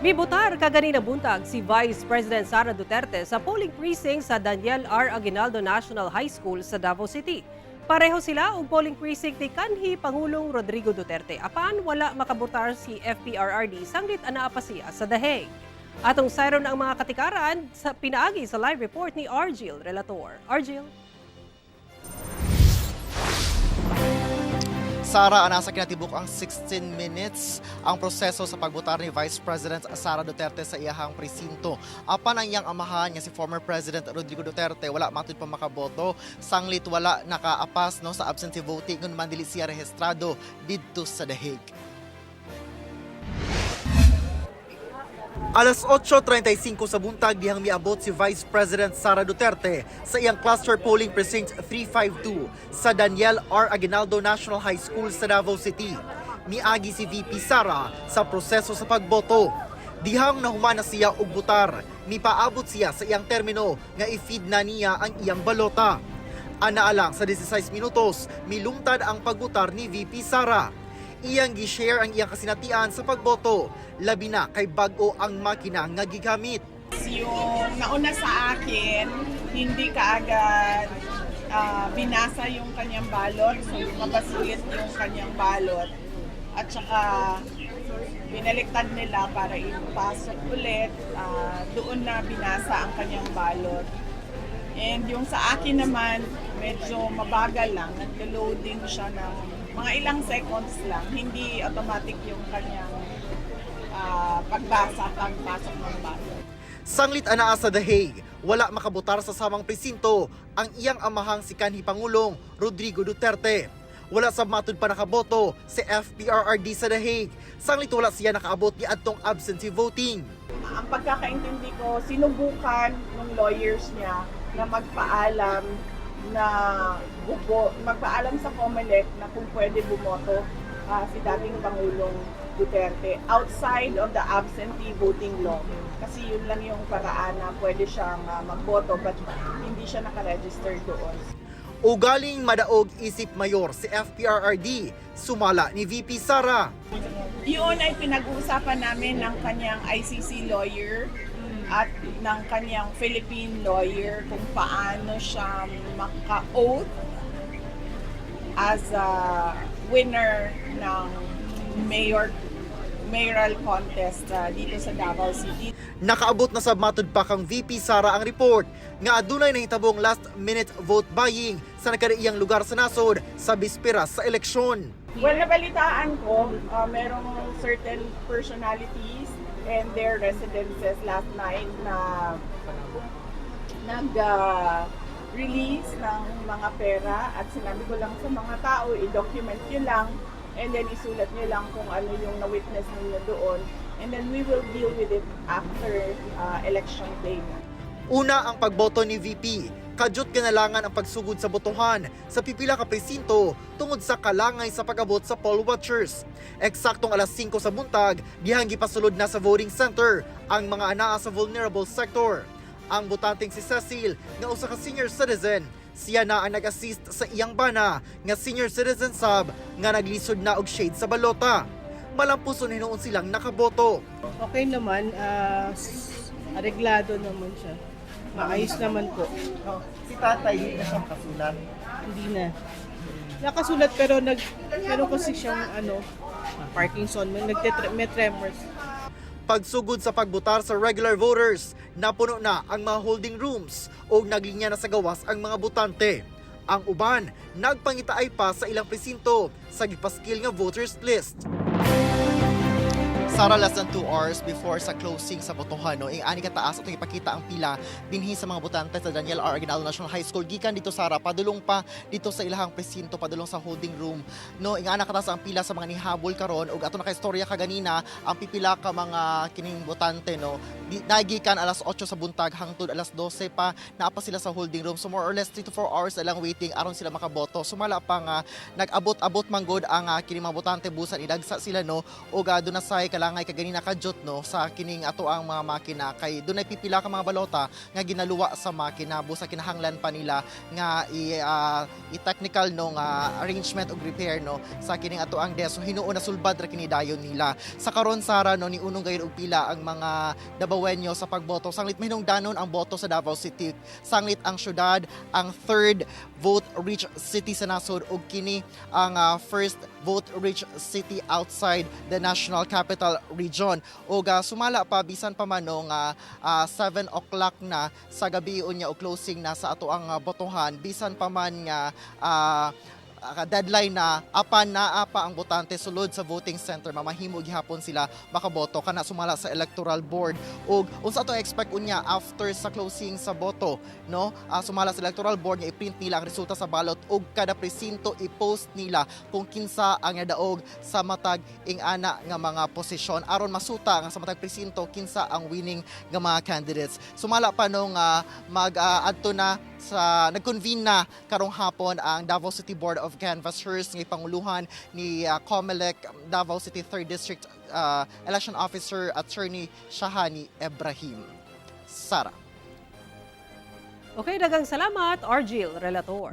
Mibotar kaganina buntag si Vice President Sara Duterte sa polling precinct sa Daniel R. Aguinaldo National High School sa Davao City. Pareho sila og polling precinct ni kanhi Pangulong Rodrigo Duterte. Apan wala makabotar si FPRRD sanglit anaa pa siya sa The Hague. Atong sayron ang mga katikaran sa pinaagi sa live report ni Argil Relator. Argil? Sara, nasa kinatibuk ang 16 minutes ang proseso sa pagbotar ni Vice President Sara Duterte sa iyahang presinto. Apan ang iyang amahan nga si former President Rodrigo Duterte, wala matud pa makaboto sanglit wala nakaapas, no, sa absentee voting ngun man dili siya rehistrado didto sa The Hague. Alas 8:35 sa buntag dihang miabot si Vice President Sara Duterte sa iyang Cluster Polling Precinct 352 sa Daniel R. Aguinaldo National High School sa Davao City. Miagi si VP Sara sa proseso sa pagboto. Dihang nahuman na siya og butar, mipaabot siya sa iyang termino nga i-feed na niya ang iyang balota. Ana lang sa 16 minutos, milungtad ang pagbutar ni VP Sara. Iyang gi-share ang iyang kasinatian sa pagboto, labi na kay bag-o ang makina nga gigamit. Yung nauna sa akin, hindi kaagad binasa yung kanyang balot. So, lumabas ulit yung kanyang balot. At saka, binaliktad nila para ipasok ulit. Doon na binasa ang kanyang balot. And yung sa akin naman, medyo mabagal lang. Naglo-loading siya ng mga ilang seconds lang. Hindi automatic yung kanyang pagbasa, pagpasok ng balot. Sanglit anaa sa The Hague, wala makabotar sa samang presinto ang iyang amahang si kanhi Pangulong Rodrigo Duterte. Wala sa matud pa nakaboto si FPRRD sa The Hague. Sanglit wala siya nakaabot ni adtong absentee voting. Ang pagkakaintindi ko, sinubukan ng lawyers niya na magpaalam na magpaalam sa COMELEC na kung pwede bumoto si dating Pangulong Duterte outside of the absentee voting law. Kasi yun lang yung paraan na pwede siyang magboto, but hindi siya nakaregister doon. Ugaling madaog isip mayor si FPRRD, sumala ni VP Sara. Yun ay pinag-uusapan namin ng kanyang ICC lawyer at ng kanyang Philippine lawyer kung paano siya maka-oath as a winner ng mayoral contest dito sa Davao City. Nakaabot na sa matud pa kang VP Sara ang report nga adunay nahitabong last minute vote buying sa nagkadaiyang lugar sa nasod sa bisperas sa eleksyon. Well, nabalitaan ko, merong certain personalities and their residences last night na nag release ng mga pera at sinabi ko lang sa mga tao, i-document nyo lang and then isulat nyo lang kung ano yung na-witness ninyo doon, and then we will deal with it after election day. Una ang pagboto ni VP. Kadyot ganalangan ang pagsugod sa botohan sa pipila ka presinto tungod sa kalangay sa pag-abot sa poll watchers. Eksaktong alas 5 sa buntag, dihang gipasulod na sa voting center ang mga anaa sa vulnerable sector. Ang botanteng si Cecil nga usa ka senior citizen, siya na ang nag-assist sa iyang bana nga senior citizen sub nga naglisod na og shade sa balota. Malampuson hinuon silang nakaboto. Okay naman, areglado naman siya. Maayos naman po. Si tatay, hindi na siya makasulat. Hindi na. Nakasulat pero meron kasi siyang ano, Parkinson, may tremors. Pagsugod sa pagbutar sa regular voters, napuno na ang mga holding rooms o naglinya na sa gawas ang mga botante. Ang uban, nagpangitaay pa sa ilang presinto sa gipaskil nga voters list. Sara, less than 2 hours before sa closing sa botohan, no, ing ani kataas atong ipakita ang pila dinhi sa mga botante sa Daniel R. Aguinaldo National High School. Gikan dito, Sara, padulong pa dito sa ilahang presinto, padulong sa holding room, no, ing ana kataas ang pila sa mga nihabol karon. Ug ato nakaistorya kaganina ang pipila ka mga kining botante, no, nagikan alas 8 sa buntag hangtod alas 12 pa naa pa sila sa holding room. So more or less 3 to 4 hours na lang waiting aron sila makaboto. Sumala pa nga nag-abot-abot man gud ang kining mga botante busan idagsa sila, no, ug doon na say kalangay. Angay kaganina kadyot, no, sa kining ato ang mga makina kay dunay pipila ka mga balota nga ginaluwa sa makina, busa kinahanglan pa nila nga i-technical, no, nga arrangement ug repair, no, sa kining ato ang desk. So hinuon na sulbad ra kini dayon nila. Sa karon, Sara, no, niunong gayud og pila ang mga Dabawenyo sa pagboto. Sanglit mahinungdanon ang boto sa Davao City. Sanglit ang syudad ang third vote rich city sa nasod ug kini ang first vote rich city outside the National Capital Region. Ug sumala pa, bisan pa man, no, nga 7 o'clock na sa gabi unya o closing na sa ato ang botohan, bisan pa man nga deadline na, apan naa pa ang botante sulod sa voting center, mamahimo gihapon sila makaboto kana sumala sa electoral board. Ug unsa ato expect unya after sa closing sa boto, no? Sumala sa electoral board nga i-print nila ang resulta sa balot ug kada presinto i-post nila kung kinsa ang nadaog sa matag ing-ana nga mga posisyon aron masuta nga sa matag presinto kinsa ang winning nga mga candidates. Sumala pa no nga mag adto na sa nag-convene na karong hapon ang Davao City Board of Canvassers nga panguluhan ni COMELEC Davao City 3rd District Election Officer Attorney Shahani Ebrahim. Sara. Okay, daghang salamat, Argil Relator.